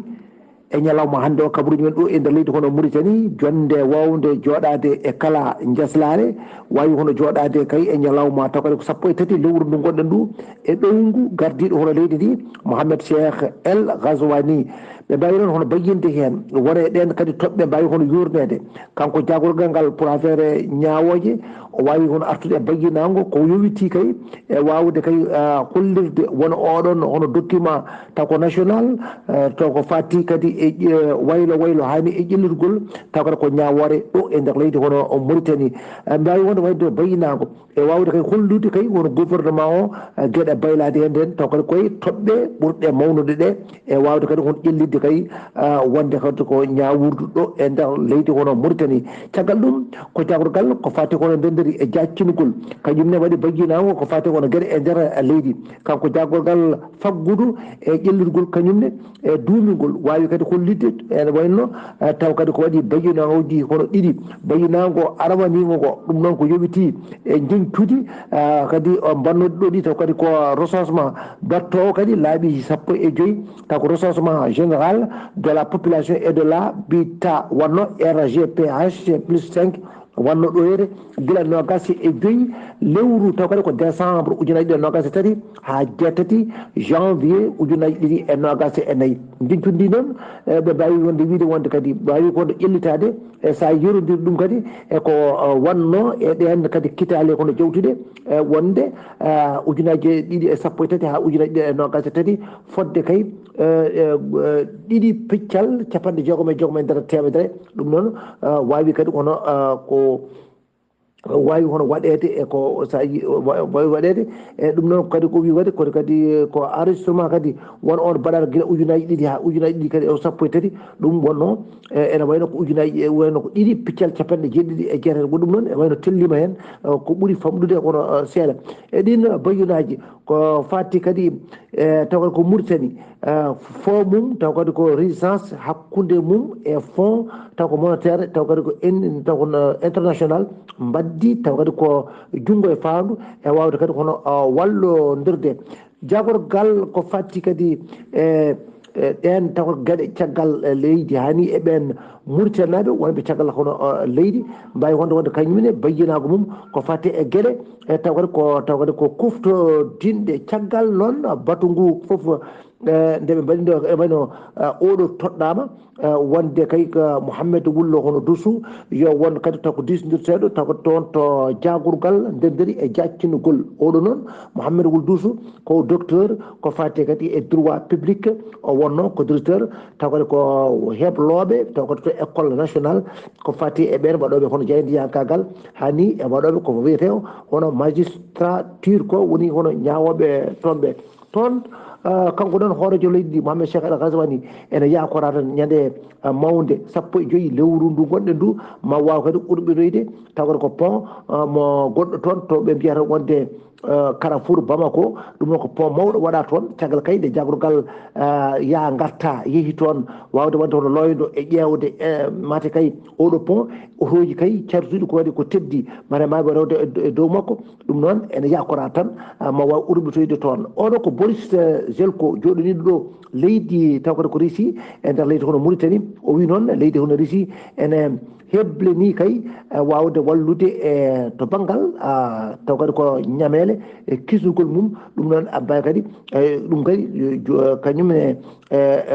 e ñalawma hannde o, kabaruuji men ɗo e nder leydi hono Muritani, jonnde waawnde jooɗaade e kala njaslaare, waawi hono jooɗaade kay e ñalawma taw kadi ko sappo e tati lewru ndu ngonɗen ndu e ɗowngu gardiiɗo hono leydi ndi, Mohamed Cheikh El Ghazouani. Ɓe mbaawi noon hono bayyinde heen, wona e ɗeen kadi toɓɓe mbaawi hono yuurneede. Kanko jaagorgal ngal pour affaire ñaawooje, o waawi hono artude e bayyinaango ko yowitii kay e waawde kay, ah, hollirde wona oɗon hono document taw ko national, eh, taw ko faati kadi e, eh, waylo waylo haani e ƴellitgol, taw kadi ko ñaawoore ɗo e nder leydi hono Mauritanie. Eh, mbaawi wonde waɗde bayyinaango e waawde kay hollude kay won gouvernement o, eh, geɗe baylaade heen nden, taw kadi koye toɓɓe ɓurɗe mawnude ɗe, e waawde kadi hon ƴellitde kay, ah, wonde kadi ko ñaawurdu ɗo e nder leydi hono Mauritanie. Caggal ɗum, ko jaagorgal ko faati kono ndennderi e jaccingol, kañum ne waɗi bayyinaango ko faati kono geɗe e nder leydi. Kanko jaagorgal faggudu e ƴellitgol kañum ne e duumingol, waawi kadi hollitde ene wayno, eh, taw kadi ko waɗi bayyinaaji hono ɗiɗi. Bayyinaango arawaniingo ngo, ɗum noon ko yowitii e njeñtudi, ah, kadi o mbannoɗi ɗo ɗi, taw kadi ko recensement battoowo kadi laaɓi sappo e joyi, taw ko recensement général de la population et de l'habitat, wonno R G P H plus cinq, wonno ɗoyre gila noogaas e joyi lewru, taw kadi ko décembre ujunaaji ɗiɗi e noogaas e tati haa jeetati janvier ujunaaji ɗiɗi e noogaas e nayi. Njeñtudi ndi noon, eh, ɓe mbaawi wonde wiyde wonde kadi mbaawi ko ƴellitaade, e so a yerodiri ɗum kadi e ko, eh, wonno e ɗeen kadi kitaale kono jawtuɗe, eh, wonde, eh, ujunaaji ɗiɗi e sappo e tati haa ujunaaji ɗiɗi e noogaas e tati, fodde kay, eh, eh, eh, ɗiɗi piccal capanɗe jeegom e jeegom e nder teemedere. Ɗum noon, eh, waawi kadi kono, eh, ko waawi hono waɗeede e ko sa yi- wa- waawi waɗeede. E ɗum noon kadi ko wi waɗi kono kadi ko enregistrement kadi won on mbaɗaɗo gila ujunaji ɗiɗi ha ujunaji ɗiɗi kadi e sappo e tati. Ɗum wonno e ene wayno ko ujunaji e wayno ko ɗiɗi piccal capanɗe jeeɗiɗi e jeetati. Ko ɗum noon e wayno tellima heen ko ɓuri famɗude kono seeɗa e ɗin bayyunaji ko fatti kadi e taw kadi ko Mauritanie fond mum taw kadi ko résistance hakkunde mum e fond taw ko monétaire taw kadi ko en taw ko international mbaddi taw kadi ko junngo e faandu e waawde kadi kono wallondirde. Jagorgal ko fatti kadi e ɗeen taw ko gaɗe caggal leydi hani e ɓeen Mauritanie naaɓe wonɓe caggal kono leydi mbawi wonde wonde kañum ne bayyinago mum ko fatti e geɗe e taw kadi ko taw kadi ko kuftodinɗe caggal noon batu ngu fof nde ɓe mbaɗi nde e wayno oɗo toɗɗama wonde kay ko Mouhamed Wullo hono Duusu yo won kadi taw ko diisndirteeɗo taw ko toon to jaagorgal ndennderi e jaaccinugol. Oɗo noon Mouhamed Wul Duusu ko docteur ko faati kadi e droit public o wonno ko directeur taw kadi ko heblooɓe taw kadi to école nationale ko faati e ɓeen waɗooɓe hono jaayndiyankaagal hani e waɗooɓe ko wiyetee hono magistrature ko woni hono ñaawooɓe toon ɓe toon kanko noon hooreejo leydi ndi Mohamed Cheikh El Ghazouani ene yaakora tan ñande mawnde sappo e joyi lewru ndu gonɗen ndu ma waaw kadi urɓinoyde taw kadi ko pont mo gonɗo toon to ɓe mbiyata wonde Carrefour Bamako. Ɗum noon ko pont mawɗo waɗa toon caggal kay nde jaagorgal ya garta yehi toon wawde wonde hono loydo e ƴeewde mate kay oɗo pont otoji kay cartuɗi ko waɗi ko teddi mate maɓe rewde e dow makko. Ɗum noon ene yakora tan ma waw urɓitoyde toon oɗo ko Boris Jelko joɗaniɗo ɗo leydi taw kadi ko Russie e nder leydi hono Mauritanie. O wi noon leydi hono Russie ene heblini kay wawde wallude e to banngal taw kadi ko ñamele e kisnugol mum. Ɗum noon abbay kadi ɗum kadi kañum e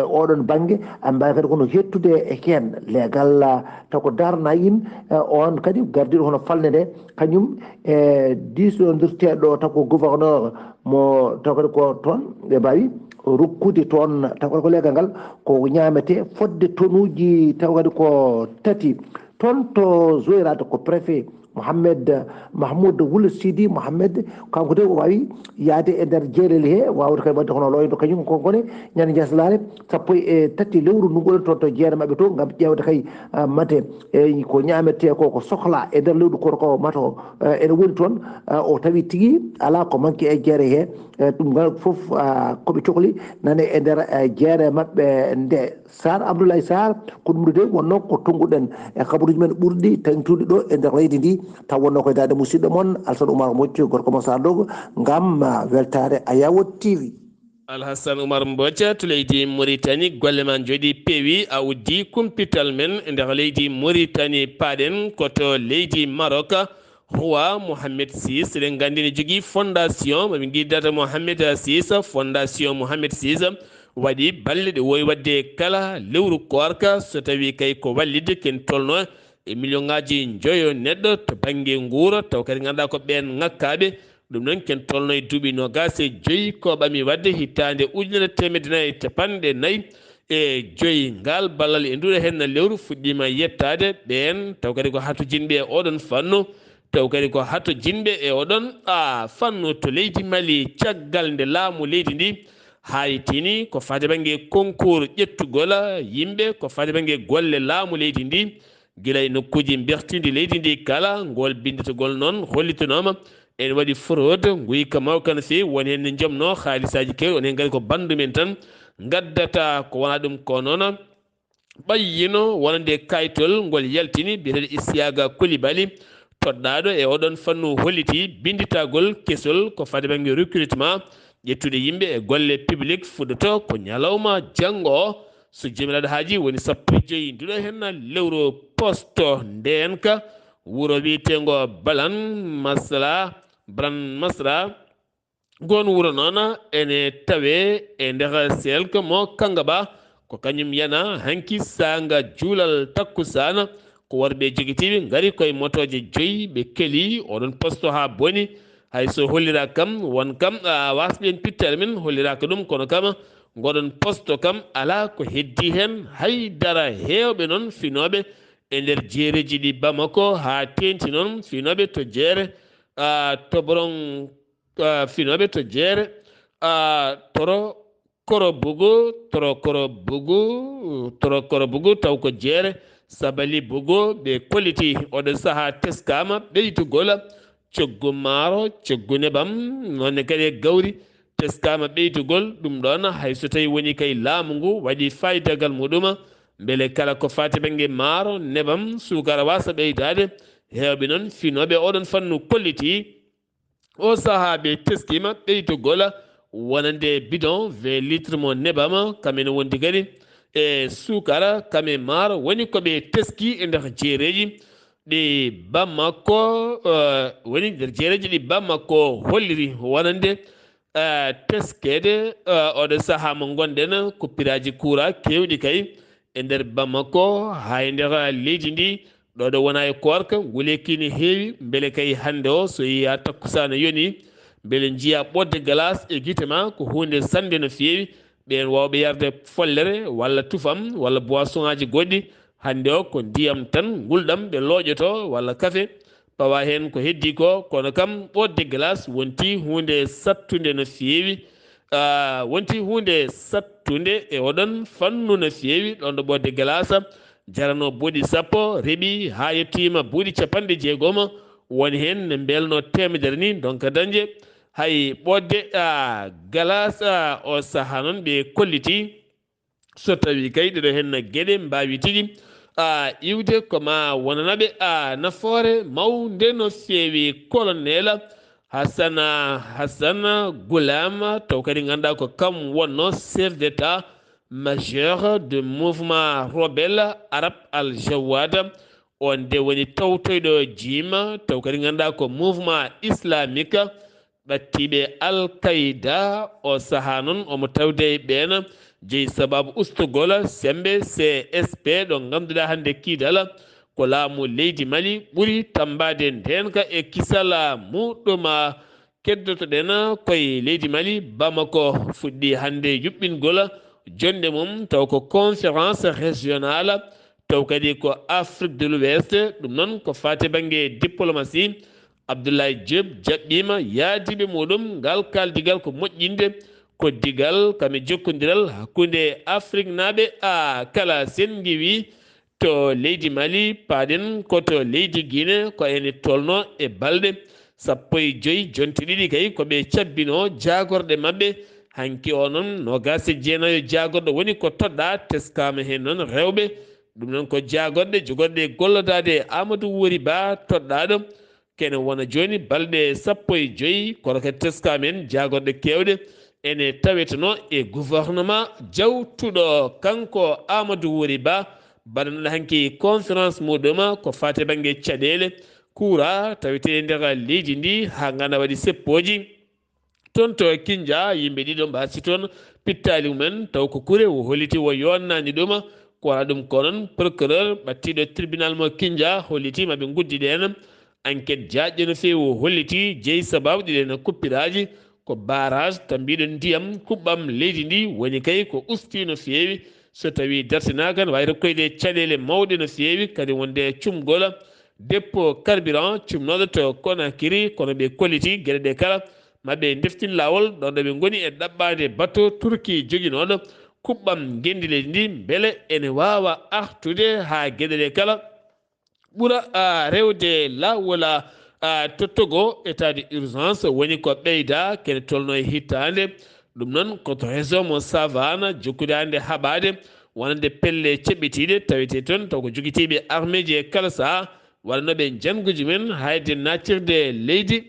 oɗon bannge abbay kadi kono hettude e heen leegal taw ko darna yim on kadi gardiɗo hono falde nde kañum e diisondirteɗo taw ko gouverneur mo taw kadi ko toon ɓe mbawi rokkude toon taw kadi ko leegal ngal ko ñaamete fodde tonuji taw kadi ko tati toon to joyrade ko préfet Mohamed Mahmoud Wul Sidi Mohamed kanko de o wawi yaade e nder jeeleli he wawde kadi wadde hono loydo kañum konkone ñande jasalare sappo e tati lewru ndugoɗen toon to jeere mabɓe to gam ƴewde kay mate e ko ñamete ko ko sohla e nder lewru koto ko mato ene woni toon o tawi tigi ala ko manque e jeere he. Ɗum ngal foof koɓe cohli nane e nder jeere mabɓe nde Sar Abdoulaye Sar ko ɗum de wonno ko tonguɗen e kabaruji men ɓurɗi tagtude ɗo e nder leydi ndi taw wonno koye dade musidɗo mon Alsan Oumar Mocc gorko mo Sar Dogo gam weltare Ayawo T V. Alhassan Oumar Mboca to leydi Mauritanie golle ma jooɗi peewi a uddi kumpital men e nder leydi Mauritanie paaɗen ko to leydi Maroc. Roi Mohamed six eɗen nganndi ne jogii fondation mo ɓe ngiddata Mohamed six fondation Mohamed six waɗi balle ɗe wowi waɗde kala lewru koorka so tawi kay ko wallitde ken tolno e million ngaji njoyo neɗɗo to bannge nguura taw kadi ngannduɗaa ko ɓeen ŋakkaɓe. Ɗum noon ken tolno e duuɓi nogas e joyi ko ɓami waɗde hitaande ujunere teemedde nayi e capanɗe nayi e joyi ngal ballal e nduɗo henna lewru fuɗɗima yettaade ɓeen taw kadi ko hatojinɓe e oɗon fannu taw kadi ko hatojinɓe e oɗon a fannu to leydi Mali caggal nde laamu leydi ndi haytini ko fade bannge concours ƴettugol yimɓe ko fade bannge golle laamu leydi ndi gila e nokkuuji mbertindi leydi ndi kala ngol binnditagol noon hollitinooma ene waɗi fraude nguyka mawka no feewi woni heen ne jomno haalisaaji keewɗi woni heen kadi ko banndu men tan ngaddata ko wona ɗum ko noon ɓayyino wonande kayitol ngol yaltini biyeteeɗo Isiyaga Kulibali toɗɗaaɗo e oɗon fannu holliti binnditagol kesol ko fade bannge recrutement ƴettude yimɓe e golle public fuɗɗoto ko ñalawma janngo o so joomiraaɗo haaji woni sappo e joyi nduɗo henna lewru posto ndeenka wuro wiyeteengo balan masra balan masra. Ngon wuro noon ene tawe e nder selka mo kangaba ko kañum yana hanki sanga juulal takkusana ko worɓe jogitiiɓe ngari koye motooje joyi ɓe keli oɗon posto haa boni. Hay so hollira kam won kam a wasɓe en pittare men holliraka ɗum kono kam ngoɗon posto kam ala ko heddi heen hay dara heewɓe noon finooɓe e nder jeereeji ɗi Bamako, haa teeŋti noon finooɓe to jeere, ah, Toboron, ah, finooɓe to jeere, ah, Toro Korobugu, Toro Korobugu, Toro Korobugu, taw ko jeere Sabali Bugu ɓe kolliti. Oɗo sahaa teskaama ɓeytugol coggu maaro, coggu nebam, noon ne kadi e gawri teskaama ɓeytugol. Ɗum ɗoon, hay so tawii woni kay laamu ngu waɗi faayidagal muɗum, mbele kala ko faati bannge maaro, nebam, suukara waasa ɓeydaade. Heewɓe noon finooɓe oɗon fannu kolliti. O sahaa ɓe teskiima ɓeytugol wonande bidon vingt litres mo nebam, kam ene wondi kadi e suukara, kam e maaro, woni ko ɓe teski e nder jeereeji ɗi Bamako, eh, woni nder jeereeji ɗi Bamako holliri wonande, eh, teskeede, eh, oɗo sahaa mo ngonɗen, kuppiraaji kuuraa keewɗi kay e nder Bamako, haa e nder leydi ndi. Ɗo ɗo wona e koorka, nguleeki ne heewi, mbele kay hannde o, so yiyaa takkusaana yoni, mbele njiyaa ɓoodde galaas e gite ma, ko huunde sannde no feewi. Ɓeen waawɓe yarde follere, walla tufam, walla boisson ŋaaji goɗɗi, hannde o ko ndiyam tan ngulɗam ɓe looƴoto, walla kafe, pawa heen ko heddii ko, kono kam ɓoodde galaas wonti huunde sattunde no feewi. Ah, wonti huunde sattunde e oɗon fannu no feewi, ɗoon ɗo ɓoodde galaas jarano buuɗi sappo, reɓi haa yettiima buuɗi capanɗe jeegom, woni heen ne mbelno teemedere ni, donc dañde hay ɓoodde, ah, galaas, ah, o sahaa noon ɓe kolliti. So tawii kay ɗeɗo heen geɗe mbaawi tigi, ah, iwde ko ma wonanaɓe, ah, nafoore mawnde no feewi. Colonel Hassana, Hassana Goulam, taw kadi ngannduɗaa ko kam wonno chef d'état majeur de mouvement rebelle Arab Al Jawad, on de woni tawtoyɗo jiima, taw kadi ngannduɗaa ko mouvement islamique ɓattiiɓe Al Qaïda. O sahaa noon omo tawde e ɓeen jeyi sabaabu ustugol semmbe C S P, ɗo ngannduɗaa hannde Kidal ko laamu leydi Mali ɓuri tammbaade ndeenka e kisal muɗum. Keddoto-ɗen koye leydi Mali, Bamako fuɗɗii hannde yuɓɓingol jonnde mum, taw ko conférence régionale, taw kadi ko Afrique de l'Ouest. Ɗum noon ko faati bannge diplomatie. Abdoulaye Diop jaɓɓiima yaadiiɓe muɗum. Ngal kaaldigal ko moƴƴinde, ko digal kam e jokkondiral hakkunde Afriknaaɓe. A kala, sen ngiwii to leydi Mali, paaɗen ko to leydi Guinée, ko ene tolno e balɗe sappo e joy jonte ɗiɗi kay ko ɓe cabbinoo jaagorɗe maɓɓe. Hanki o noon, noogaas e jeenayo jaagorɗo woni ko toɗɗaa, teskaama heen noon rewɓe. Ɗum noon ko jaagorɗe jogorɗe gollodaade e Amadou Wori Ba toɗɗaaɗo. Kene wona jooni balɗe sappo e joy, kono kadi teskaama heen jaagorɗe keewɗe ene tawetenoo e gouvernement jawtuɗo. Kanko Amadou Wori Ba, baɗanɗo hanki conférence muɗum ko faati bannge caɗeele kuuraa tawetee e nder leydi ndi, haa ngannda waɗi seppooji. Toon to Kinja, yimɓe ɗiɗo mbaasi toon pittaali mumen, taw ko kure o holliti o yonnaani ɗum. Ko wona ɗum ko noon, procureur ɓattiiɗo tribunal mo Kinja holliti ma ɓe nguddi ɗeen. Enquête jaajɗo no feewi o holliti jeyi sabaabu ɗiɗen kuppiraaji ko barrage tambiiɗo ndiyam kuɓɓam leydi ndi woni kay ko ustii no feewi. So tawii dartinaaka, no waawi rokkoyde caɗeele mawɗe no feewi, kadi wonde cumgol dépôt carburant cumnooɗo to Conakry, kono ɓe kolliti geɗe ɗe kala ma ɓe ndeftin laawol ɗon ɗo ɓe ngoni e ɗaɓɓaade bato Turki joginooɗo kuɓɓam ngenndi leydi ndi, mbele ene waawa artude haa geɗe ɗe kala ɓura, a, rewde laawol, a, a, to Togo, état d'urgence woni ko ɓeyda, kene tolno e hitaande. Ɗum noon ko to région mo Savane, jokkude hannde haɓaade wonande pelle ceɓɓitiiɗe tawetee toon, taw ko jogitiiɓe armeeji e kala sahaa waɗanooɓe njannguuji men, hayde naatirde leydi,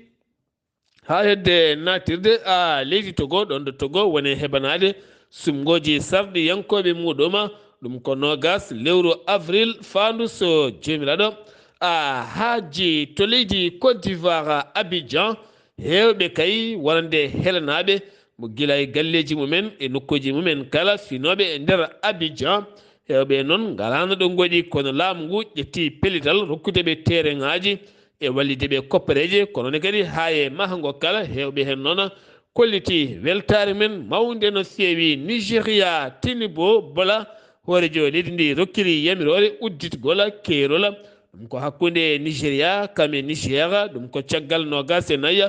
haa hedde naatirde, a, leydi Togo, ɗoon ɗo Togo woni heɓanaade sumngooji sarɗiyankooɓe muɗum. Ɗum ko noogaas lewru avril faandu so Joomiraaɗo, a, haaji to leydi Côte d'Ivoire, Abidjan, heewɓe kay wonande helanaaɓe mo gila e galleeji mumen e nokkuuji mumen kala finooɓe e nder Abidjan. Heewɓe noon ngalaano ɗo ngoɗi, kono laamu ngu ƴetti pellital rokkude ɓe tereŋaaji e wallitde ɓe koppareeje, kono ne kadi haa e mahango kala. Heewɓe heen noon kolliti weltaare men mawnde no feewi. Nigeria, Tinubu, Bola Hoorejo leydi ndi rokkiri yamiroore udditgol keerol. Ɗum ko hakkunde Nigeria kam e Niger, ɗum ko caggal noogas e nayi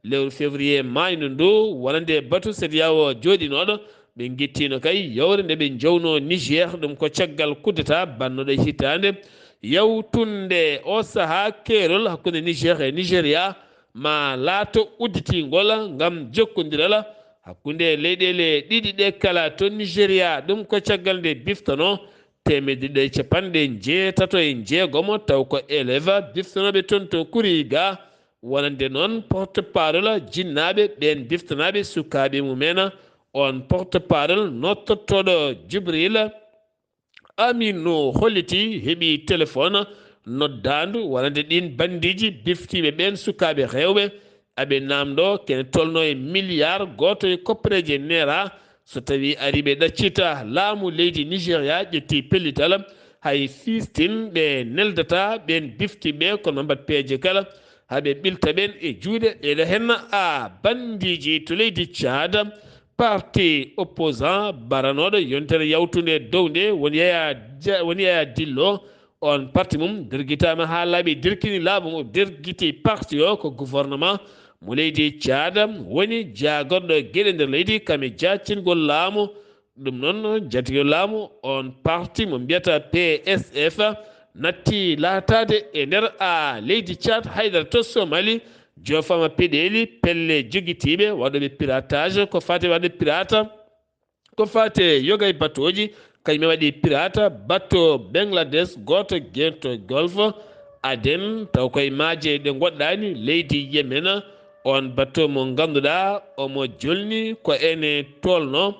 lewru février maayno ndu, wonande batu C E D E A O jooɗinooɗo. Ɓe ngittino kay yawre nde ɓe jowno Niger, ɗum ko caggal coup d'État bannooɗo e hitaande yawtunde. O sahaa keerol hakkunde Niger e Nigeria ma laato udditingol ngam jokkondiral hakkunde leyɗeele ɗiɗi ɗe kala. To Nigeria, ɗum ko caggal nde biftano teemedde ɗiɗi e capanɗe njeetato e njeegomo, taw ko élève biftanooɓe toon to Kuriga, wonande noon porte-parole jinnaaɓe ɓeen biftanaaɓe sukaaɓe mumen. On porte-parole noddottooɗo Jibril Aminu holliti heɓi téléphone noddaandu wonande ɗiin banndiiji biftiiɓe ɓeen sukaaɓe rewɓe. Aɓe naamndoo kene tolno e milliard gooto e koppereeje neera. So tawii ari ɓe ɗaccita laamu leydi Nigeria ƴetti pellital, hay fistin ɓe neldata ɓeen biftiiɓe kono mbaɗ peeje kala haɓe ɓilta ɓeen e juuɗe. Eɗo henna a banndiiji to leydi Tchad. Parti opposant baranooɗo yontere yawtunde dow nde woni Yaya Ja- woni Yaya Dillo. On parti mum dergitaama haa laaɓi, derkini laamu ngu dergiti parti o ko gouvernement mo leydi Tchad woni jaagorɗo geɗe nder leydi kam e jaccingol laamu. Ɗum noon jatigol laamu on parti mo mbiyata P S F natti laataade e nder a leydi Tchad, haydara to Somali jofaama peɗeeli pelle jogitiiɓe waɗooɓe piratage ko faati waɗde pirata. Ko faate yoga e batooji, kañum e waɗi pirata bato Bangladesh gooto geento Golfe Aden, taw koye maaje ɗe ngoɗɗaani leydi Yemen. On bato mo ngannduɗaa omo jolni ko ene tolno,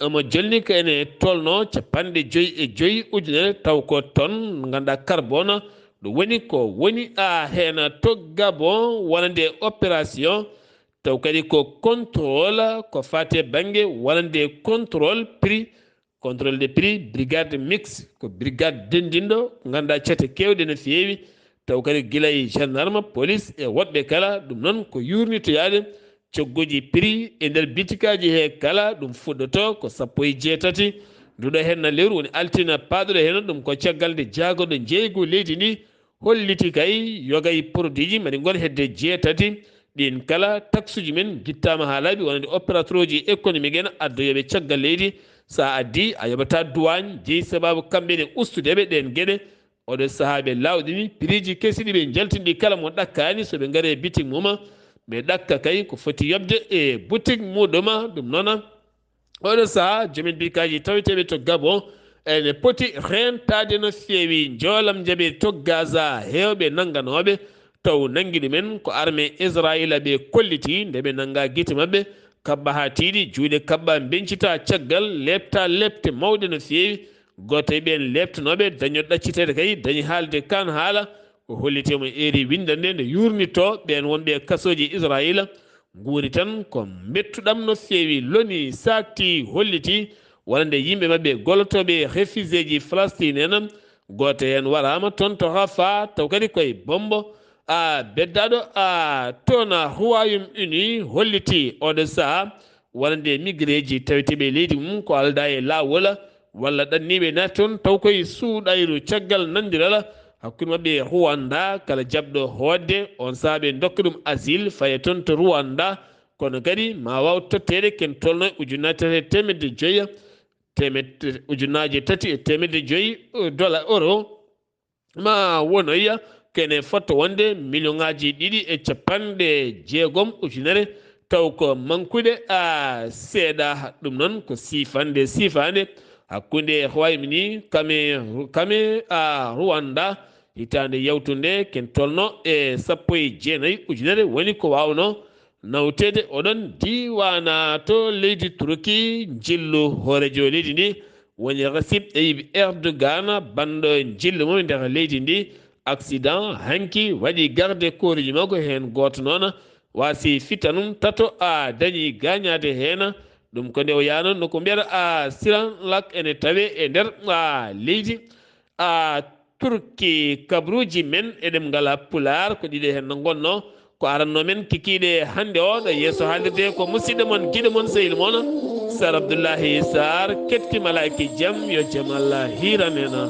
omo jolni ko ene tolno capanɗe joyi e joyi ujunere, taw ko ton ngannduɗaa carbone ɗo woni ko woni a heen to Gabon wonande opération. Taw kadi ko contrôle ko faati e bannge wonande contrôle prix, contrôle de prix, brigade mixte ko brigade denndinɗo ngannduɗaa cate keewɗe no feewi. Taw kadi gila e gendarme, police e woɗɓe kala, ɗum noon ko yuurnitoyaade cogguuji prix e nder bitikaaji he kala. Ɗum fuɗɗoto ko sappo e jeetati nduɗo henna lewru woni altina paaɗuɗo heen, ɗum ko caggal nde jaagorɗo njeeygu leydi ndi holliti kay yoga e produitji mbaɗi ngon hedde jeetati. Ɗin kala taksuji men ngittaama haa laaɓi wonande opérateurji économique en addoyooɓe caggal leydi. So a addi a yoɓata duwaañ jeyi sababu kamɓe ne ustudeɓe ɗeen geɗe. Oɗo sahaa ɓe laawɗini prixji kesi ɗi ɓe njaltini ɗi kala mo ɗakkaani so ɓe ngari e bitik mum ɓe ɗakka kay ko foti yoɓde e butik muɗum. Ɗum noon oɗo sahaa joomen bitikaaji taweteeɓe to Gabon ene poti reentaade no feewi. Njoolam njaɓe to Gaza heewɓe nannganooɓe taw nanngi ɗumen ko armée Israayiila ɓe kolliti nde ɓe nannga gite maɓɓe kaɓɓa haa tiiɗi, juuɗe kaɓɓa mbeñcita caggal leepta leepte mawɗe no feewi. Gooto e ɓeen leeptanooɓe daño ɗacciteede kay dañi haalde kaan haala ko holliti mo eeri winndannde nde yuurnitoo ɓeen wonɓe e kasooji Israayiila. Nguuri tan ko mettuɗam no feewi, loni saakti holliti wonande yimɓe maɓɓe gollotooɓe refuséji Falastiin en. Gooto heen waraama toon to Rafa taw kadi koye bombo a beddaaɗo a toon a Royaume Uni holliti oɗo sahaa wonande migreeji taweteeɓe e leydi mum ko aldaa e laawol walla ɗanniiɓe naati toon taw koye suuɗayru caggal nanndiral hakkunde maɓɓe e Rwanda. Kala jaɓɗo hootde on sahaa ɓe ndokka ɗum asile faya toon to Rwanda, kono kadi ma waaw totteede ken tolno e ujunnaaje tati e teemedde joyi teemedde ujunnaaje tati e teemedde joyi dola euro. Ma wonoya kene fotto wonde miliyoŋaaji ɗiɗi e capanɗe jeegom ujunere taw ko mankude a seeɗa. Ɗum noon ko siifande siifande hakkunde Royaume Uni kame kame a Rwanda hitaande yawtunde ken tolno e sappo e jeenayi ujunere woni ko waawno nawteede oɗon diiwaana to leydi Turki. Njillu hoorejo leydi ndi woni Recep Tayyip Erdogan, banndo njillu mum nder leydi ndi. Accident hanki waɗi garde kooruji makko, heen gooto noon waasi fitanum tato a dañi gaañaade heen. Ɗum ko nde o yaano no ko mbiyata a Siran Lak ene tawe e nder a leydi a Turki. Kabruuji men e ɗemngal Pulaar ko ɗiɗo heen no ngonnoo. Ko aranno men kikiiɗe hannde o ɗo yeeso haalirde ko musidɗo mon, giɗo mon, sehil mon Sar Abdullahi Sar ketti malaiki jam yo jam Allah hiranena.